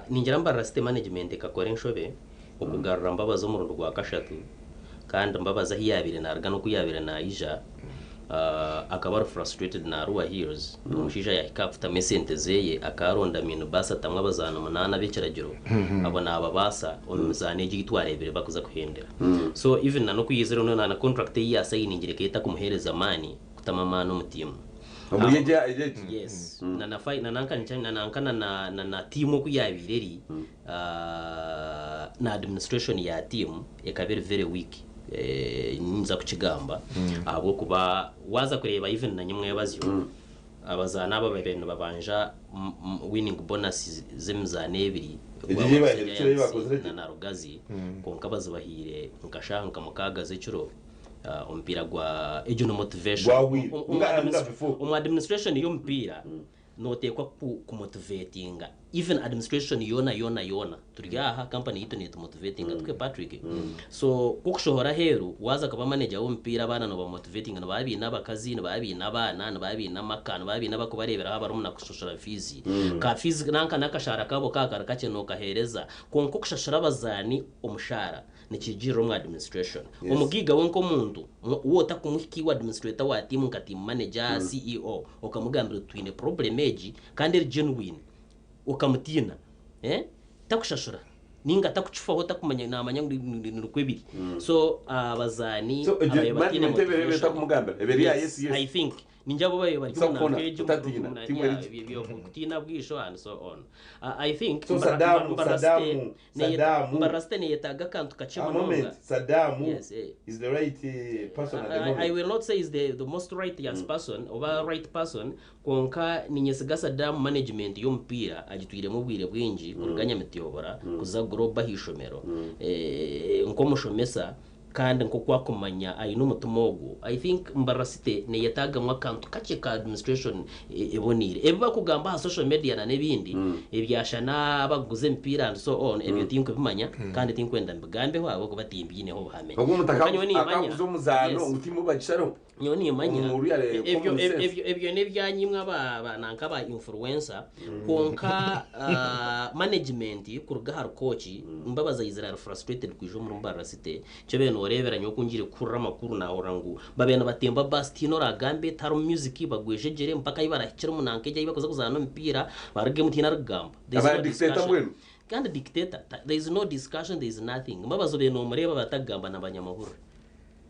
ningira Mbarara City management ekakora enshobe okugarura Mbabazi omurundi gwa kashatu kandi Mbabazi ahi yabaire naruga n'oku yabaire naija akaba ari frustrated na Arua Hills omushaija yahika aha kutamu esente zeye akaronda minibus atamu abazaani munaana ab'ekiragiro abo nababaasa omu mizaano egi ei twareebire bakuza kuhendera so even na n'oku yaizire na contract ei yasayiningire ekaba etakumuheereza amaani kutamu amaani omu tiimu. Omuri egyo egyo egi. Yes. Na na fi na nanka nikya na nanka na na na na tiimu oku yaabaire eri ah, na administration ya tiimu ekaba eri very weak eh, nyinza kukigamba ahabw'okuba waaza kureeba even na nyimwebazyo abazaani aba babaire nibabanja m- m- winning bonus z'emizaano ebiri Egyo ogwa ei Wakiso baaherikireyo ei Giants bakozire na gye. na Rugazi kwonka bazibahaire nka shaaha nka mukaaga z'ekiro Omupiira gwa egyo ni motivation. Gwa wheel. Nga nga before. Omu administration y'omupiira noteekwa ku kumotivatinga even administration yoona yoona yoona turi aha company yaitu netumotivatinga tikwe Patrick? So ku okushohora aheeru waaza kuba manager w'omupiira abaana nobamotivatinga nibaba baine abakazi nibaba baine abaana nibaba baine amaka nibaba baine abakubareeberaho abarimu nakushashura fees ka fees nanka n'akashaara kaabo ka kari kakye nokaheereza kwonka okushashura abazaani omushaara Nikigirira omu administration. Omugaiga we nk'omuntu, waaba otakumuhika iwe administrator wa tiimu nka team manager, CEO, okamugambira oti twine problem egi kandi eri genuine, okamutiina, takushashura ninga takukifaho takumanya namanya ngu nikwo biri. So abazaani So egyo ababaire bataine management ebeire motivation. etakumugambira ebeire ya yes yes. I think Ningira abo bari Busaho omu kukona, nanka egi kutatiina, tiimu eri gye. kutiina bwisho and so on. I think So Saddam, Saddam, Saddam. Mbarara City neyetaaga akantu kakye A munonga. moment, Saddam Yes, eh. is the right person at the I, I moment. will not say is the most righteous person oba right person kwonka ninyesiga Saddam management y'omupiira agitwiremu obwire bwingi kuruga Nyamityobora kuza Global aha ishomero eh, nk'omushomesa Kandi nk'oku akumanya aine omutima ogwo, I think Mbarara City neyetagamu akantu kakye ka administration eboneire. Ebi bakugamba aha social media na n'ebindi, ebyasha n'abakuguza emipiira and so on, ebyo tinkubimanya kandi tinkwenda mbigambeho ahabw'okuba timbyineho obuhame. Ogwo omuntu Kwonka nyowe nimanya, akaguza omuzaano yes. ngu timubagisharaho. Nyowe nimanya Omu real ebyo common sense. ebyo ebyo n'ebyanyimwe aba aba nanka aba influencer kwonka management kuruga ahari coach Mbabazi aizire ari frustrated kwija omuri Mbarara City Kyobaire nooreebera nyowe ku ngiire kuhurira amakuru naahurira ngu babaire nibatemba baasi tihaine oraagambe, tiharimu music, bagwejegyere mpaka ahi barahikire omu nanka egyo ahi barikuza kuzaana omupiira barugemu tihaine arikugamba. There is Aba no dictator discussion. mbwenu? Kandi dictator, there is no discussion, there is nothing. Mbabazi obaire noomureeba batakugamba na banyamahurire.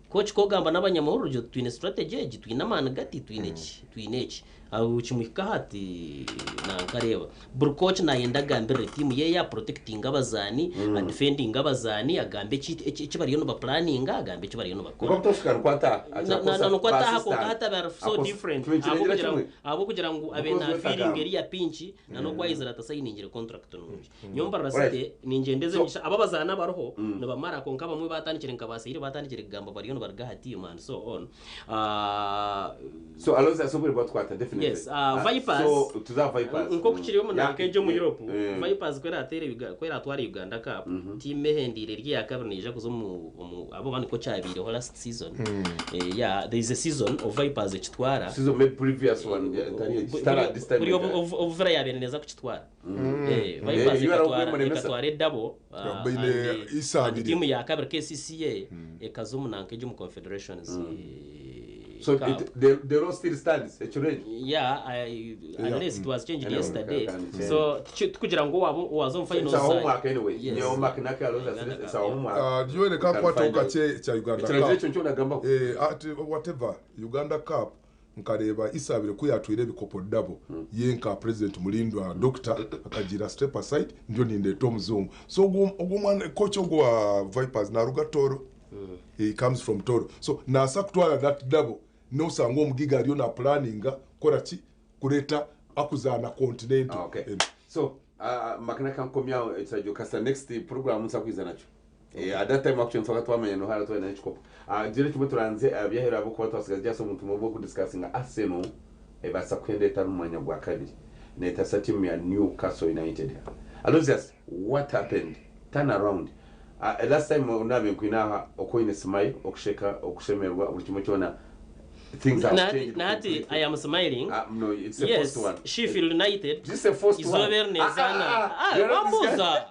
Coach ku ogamba n'abanyamahurire ogira oti twine strategy egi, twine amaani gati, twine eki, twine eki. Aho kimuhikaho ati nanka reeba buri coach nayenda agambirire tiimu yeye aprotectinge abazaani, adefendinge abazaani, agambe eki eki bariyo nibapulaninga, agambe eki bariyo nibakora. Kwonka butosheka nikwo ataaha akira Na- na- kukozesa nikwo ba ataaha kwonka assistant. hati abe ari so Akoz- different tubikirengyera ahabw'okugira kimwe. ahabw'okugira ngu abe Because we nafiiringa tagaamba. eriya pinch na n'oku ayizire atasayiningire contract nungi. Nyowe mbarira Alright. City ningyendeza So- emigisha abo abazaani abariho nibamara kwonka abamwe batandikire nka ba Saire batandikire kugamba bariyo nibaruga aha tiimu and so on. Ah, So Aloysius obwire bwatukwata definitely. Yes, Vipers So tuza Vipers. Nk'oku kiri omu nanka egyo omu Yeah. Europe, Mm. Vipers ku erateere Uga- ku eratwara Uganda Cup, tiimu ehendeire eri eya kabiri neija kuza omu omu ahabw'okuba nikwo kyabaireho last season. Eh, yeah, there is a season obu Vipers ekitwara. Season maybe previous one yeah, tari Bu- kitara buri- this time. buri obu- obu- obu Villa yabaire neeza kukitwara. Eh, Vipers Eh, you are ekatwara okumuremesa. ekatwara edabo Baine and, isaha and abiri. tiimu ya kabiri KCCA ekaza omu nanka egyo omu Confederations. Eh, So Cup. it, the the law still stands. Ekyo rero. Yeah, I, unless it was changed Anyway, yesterday. can change. So tikugira ngu waba waza omu It's finals. a homework anyway. Yes. Ni homework naka Aloysius Uganda it's a Cup, yeah. homework. Ah, reka You can nkwate find kakye out. kya Uganda Ekiragiro Cup. ekyo nikyo nagambaho. Eh, ati whatever Uganda Cup nkareeba Isabire ku yatwire ebikopo double ye nka president Mulindwa doctor akagira step aside ndiyo nindeeta omuzungu so ogwo ogwo mwana coach ogwo wa Vipers naruga Toro he comes from Toro so naasa kutwara that double nosanga omugiga ariyo na planninga kukora ki kureeta akuzaana continental Ah, okay. Eh, So makana kankomyaho ekiragiro kasa next program nsa kwiza nakyo. Eh, at that time actually nsaka twamenya no hara twena ekikopo. Ah, jire kimwe turanze abyahera abo kuba twasigaza just omuntu mubwo kudiscussinga Arsenal ebasa kwenda etari mu mwanya gwa kabiri. Netasa team ya Newcastle United. Aloysius, what happened? Turn around. Last time unabe nkwinaha okoine smile okusheka okushemerwa buri kimwe kyona things have changed. Nahati completely. I am smiling. No, it's the Yes, first one. Sheffield United This is the first one. izooba eri neezaana. Ah, you're not Wambuuza. discussing-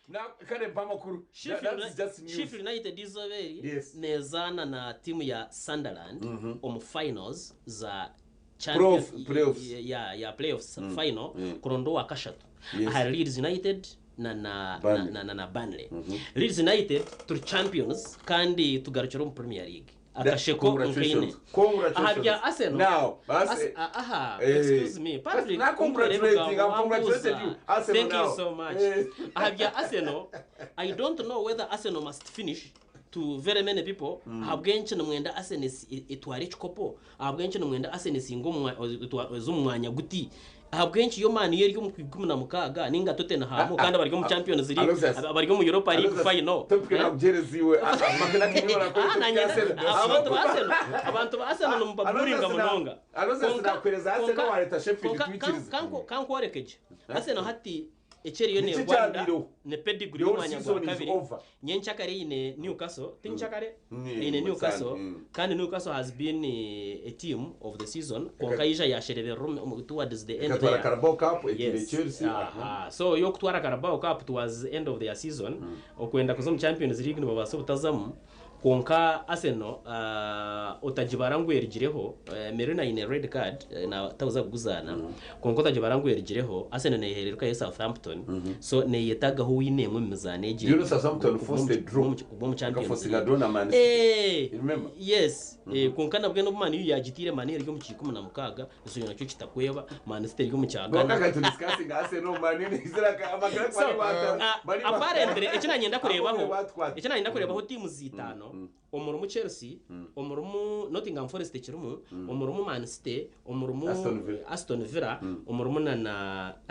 Now, kare mpa amakuru. That- Sheffield that's just news. Sheffield United izooba eri Yes. neezaana na tiimu ya Sunderland omu finals za Playoff- champion- playoffs. ya ya playoffs final kuronda owa kashatu Yes. ahari Leeds United na na Burnley. na, na, na Burnley. Leeds United turi champions kandi tugarukire omu Premier League. Akasheko Congratulations. nkaine. Congratulations. Aha bya Arsenal. Now, Aha, Eh. excuse me. Patrick, Now congratulating, I'm congratulating you. Arsenal Thank now. you so much. Eh. Aha bya Arsenal, I don't know whether Arsenal must finish to very many people. Ahabw'enki nimwenda Arsenal etware ekikopo? Ahabw'enki nimwenda Arsenal esinge omwanya guti? Ahabw'enki yo Man U eri omu 16 ninga Tottenham kandi bari omu Champions League, Aloysius. bari omu Europa League Aloysius, final. topic nakujereziwe. Makana kinyora kuri Ah, topic nanye ya Arsenal. abantu ba Arsenal, abantu ba Arsenal nimubaburinga Aloysius na- munonga. Aloysius Kwonka- nakuhereza Arsenal kwonka- wareta Sheffield kwonka twikirize. kankworeke gye. Arsenal hati ekyeriyo Niki nerwanda kyabireho? ne pedigree The whole y'omwanya gwa season is kabiri. over. Nyenkyakare eine Newcastle, ti nyenkyakare? Eine Mm, Newcastle mm. kandi Newcastle has been a team of the season kwonka ija yashereberera towards the end Ekatwara there. Carabao Cup, etwire Yes. Chelsea. Aha. So yokutwara Carabao Cup towards the end of their season okwenda kuza omu Champions League nibabaasa obutazamu kwonka Arsenal otagibara ngu erigireho Merino aine red card takuza kuguzaana kwonka otagibara ngu erigireho Arsenal neehererukayo Southampton so neeyetagaho win emwe omu mizaano egi You know Southampton forced a draw. kugwa omu Champions Forcing a League. draw na Man City. Eh, You remember? yes kwonka nabwe n'obu Man U yagitiire Man U eri omu kya 16 so nakyo kitakweba Man City eri omu kya Kwonka kana. kati discussing Arsenal, Man U, izira amagara So, bari bata- bari apparently eki nanyenda kureebaho Abo batwata. eki nanyenda kureebaho tiimu zitaano omurimu Chelsea omurimu Nottingham Forest ekirimu omurimu Man City omurimu Aston Villa. Aston Villa omurimu na na